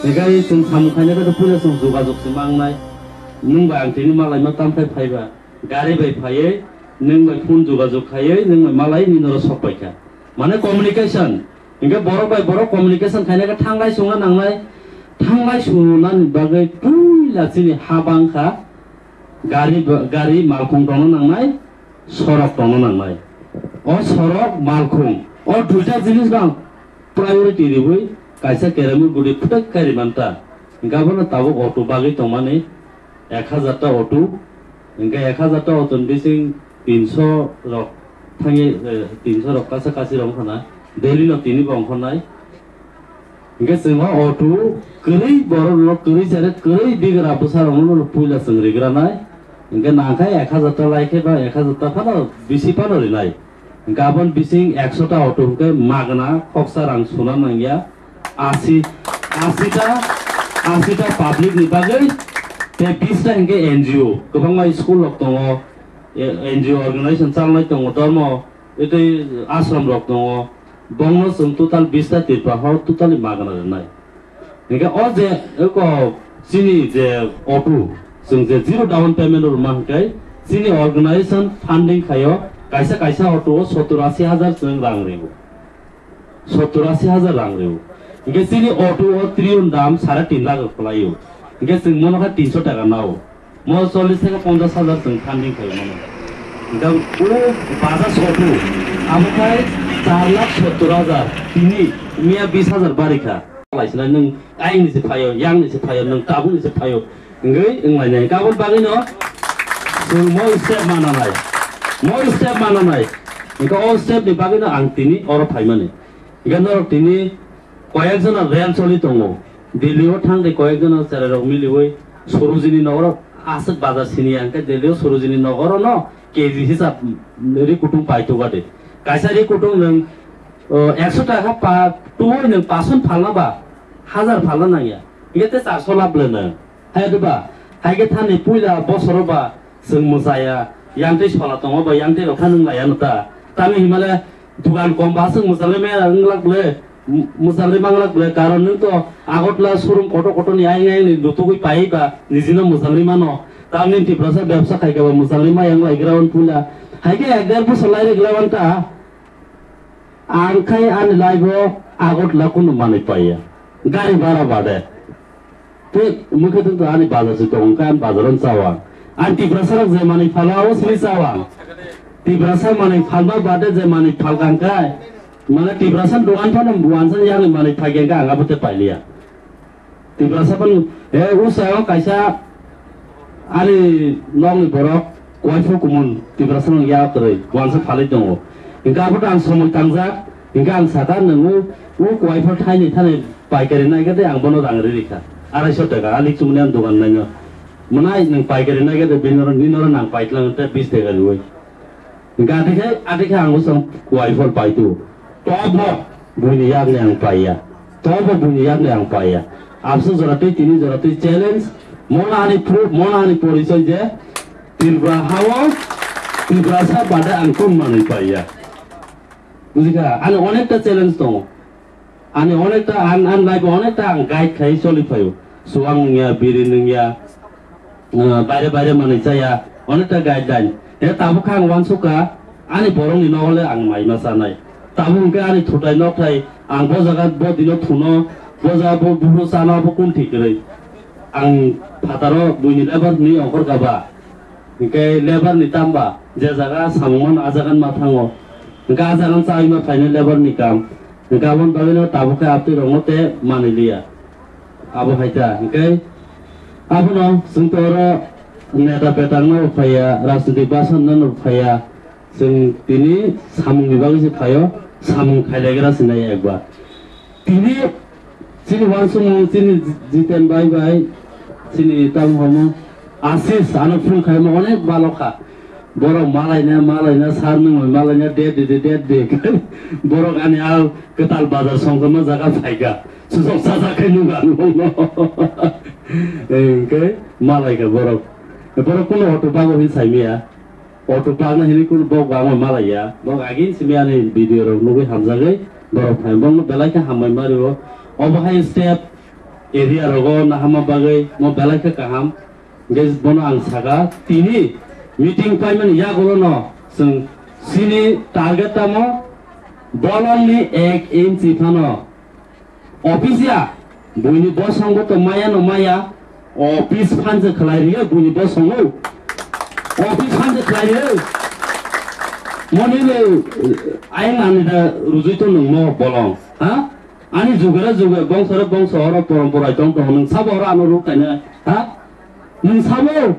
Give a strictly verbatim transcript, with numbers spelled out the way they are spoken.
Hinkhe chwng samung khaina khe puila chwng jogajog se mangnai. Nwng bai ang tini malaima tamthai phaiba. Gari bai phaiwi, nwng bai phone jogajog khaiwi, nwng bai malai nini oro sok paikha. Mane communication. Hinkhe borok bai borok communication khaina khe thanglai sungna nangnai. Thanglai sungnani bagwi puila chini ha bangkha. Gari ba-, gari malkhung tongna nangnai, sorok tongna nangnai. O sorok, malkhung, o duita jinis no ang priority riwi kaisa keremwi guri phutak kari manta. Hinkhe abono tabuk auto bagwi tongmani ek hajar ta auto. Hinkhe ek hajar ta auto ni bising tinso rok thangwi, eh, tinso rok kasa kasi rok wngkha na. Daily no tini bo wngkha nai. Hinkhe chwng o auto kwrwi borok rok kwrwi sere kwrwi bigra bwsa rok no puila chwng rigra nai. Hinkhe nangkhe ek hajar ta lai khe ba ek hajar ta phano bisi phano rinai. Gabon bising ekso ta auto hwnkhe magna khoksa rang suna nangya. Asi, asi ta, asi ta public ni bagwi, tei bis ta hwnkhe N G O. Kwbangma school rok tongo, e, N G O organization chalnai tongo, dormo, tei ashram rok tongo. Bongno chwng total bis ta Tripura hor totally magna rwnai. Hinkhe o je eko chini je auto, chwng je zero down payment rwma hinkhe chini organization funding khaio, kaisa kaisa auto o sottor asi hajar chwng rang rio. Sottor asi hajar rang rio. Hinkhe chini auto o triun dam sare tin lakh kwlaio. Hinkhe chwng mono khe tinso taka nao. Mo chollish theke ponchash hajar chwng funding khaio mano. Hinkhe o Bajaj auto abo khai char lakh sottor hajar, tini miya bis hajar barikha. Laisina nwng ayang ni se phaio, yang ni se phaio, nwng tabuk ni se phaio. Wngwi wnglainai. Hinkhe aboni bagwino chwng mo step mananai. Mo step mananai. Hinkhe o step ni bagwino ang tini oro phaimani. Hinkhe norok tini koyek jona rel choli tongo. Delhi o thang de koyek jona cherai rok miliwi Sorojini nogoro aswk bazar sini ya, hinkhe Delhi o Sorojini nogoro no K G hisab ri kutung paitugwa de. Kaisa ri kutung nwng, o, ekso taka pa tuwi nwng pason phalna ba, hajar phalna nangya. Hinkhe te charso lab le nwng. Hai de ba, hai khe thani puila bosoro ba chwng mwsaya, yang tei sola tongo ba, yang tei rok kha nwng laya no ta. Tamni himale dugan kom ba chwng mwchalwi maya wng lak ble, m-, mwchalwi mang lak ble, karon nwng to Agartala showroom kotor kotor ni ayang ayang ni lutugwi pai ba, niji no mwchalwi mano. Tamni Tiprasa bebsa khai khe ba mwchalwi maya wng lai gra wan puila. Hai khe ek der bosor lai ri gra wan ta. Ang khai ani life o Agartala kunu manwi paiya. Gari bhara bade. Tei mukhe tong ani bazar se tongo, khe ani bazar o chawa. Ani Tiprasa rok je manwi phala o sini chawa. Tiprasa manwi phalma bade je manwi phalkang khai. Mane Tiprasa dogan phano wansa yang manwi phaikang khe ang abo te pailiya. Tiprasa phano, e, usa o kaisa ani nokni borok kuaifo kumun Tiprasa no ya kwrwi wansa phalwi tongo. Hinkhe abo to ang somoi tangjak, hinkhe ang saka nwng o, o kuaifo thaini thani paikari naikhe tei ang bono rang ri rikha. Arai so taka, alik chumani ang dogan naino. Mwnai nwng paikari naikhe tei bini oro, nini oro nang paitlang tei bis taka riwi. Gati khe, ati khe ang bwswng kuai phol paitu. Tobo buini yakni ang paiya. Tobo buini yakni ang paiya. Abso jora tei tini jora tei challenge. Mono ani proof, mono ani porichoi je Tripura hao Tiprasa bade ang kun manwi paiya. Bujikha, ani onekta challenge tongo. Ani onekta, an, an life o onekta ang guide khai choli phaio. Suang nungya, biri nungya, ah, baire baire manwi chaya, onekta guideline. E tabuk khe ang uansukha, ani borokni nogo le ang mai ma chanai. Tabuk hwnkhe ani thutai nokthai, ang bo jaga bo dino thuno, bo jaga bo buphuru chano abo kun thik kwrwi. Ang phataro buini lebar hwnwi ongkhorkha ba. Hwnkhe lebar ni tamba je jaga samung mano a jaga ma thango. Hwnkhe a jaga chawi ma phainai lebar ni kam. Hwnkhe aboni bagwi no tabuk khe abtwi rok no te manwi liya. Abo hai ta. Hwnkhe abono chwng to oro neta petang no phaiya, rajnitik basan no phaiya. Chwng tini samung ni bagwi se phaio, samung khailaigra se nai ekbar. Tini chini uansukmung chini Jiten bai bai chini tamo homo Asis ano phone khaima onek balokha. Borok malaina, malaina, sar nungwi malaina, date di, date di. Borok ani al kwtal bazar songkha ma jaga phaikha. Susok sajak khe nukha nungno. Hwnkhe malaikha borok. Borok kuno auto bago hin saimaya. Auto parkna hini kunu bok bangma malaiya. Bok agin simi ani video rok nugwi hamjagwi borok phai. Bokno belai khe hambai mario. Obo hai step area rogo nahama bagwi mo belai khe kaham. Hingke bono ang saka, tini meeting paimani yagulono chwng chini target tamo bolongni ek inchi phano office ya, buini bosongbo to maya no maya, office phansa khlai riyo buini bosongo, office phansa khlai riyo. Moni le, ayang ani da rujui to nungmo bolong, ha? Ani jugara juga bongso re bongso oro porompora tong tong, nung sabo oro ano ruk kaina, ha? Nung sabo?